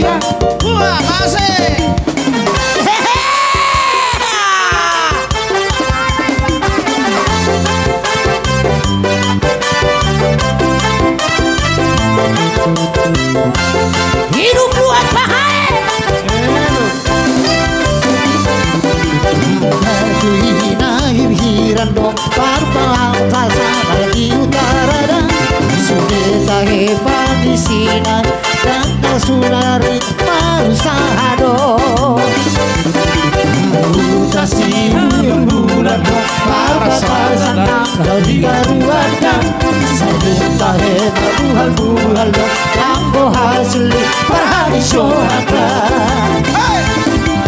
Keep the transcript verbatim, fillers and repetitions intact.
Buah masing. Hidup buat pakai. Hina hirhiran do parpampasa di utara da. Sude tahe pamisina dan sunari parusaha do. Uta si bulan-bulan do parpampasa di garuan da. Sude tahe buhal-buhal do anggo hasil parhari sohata.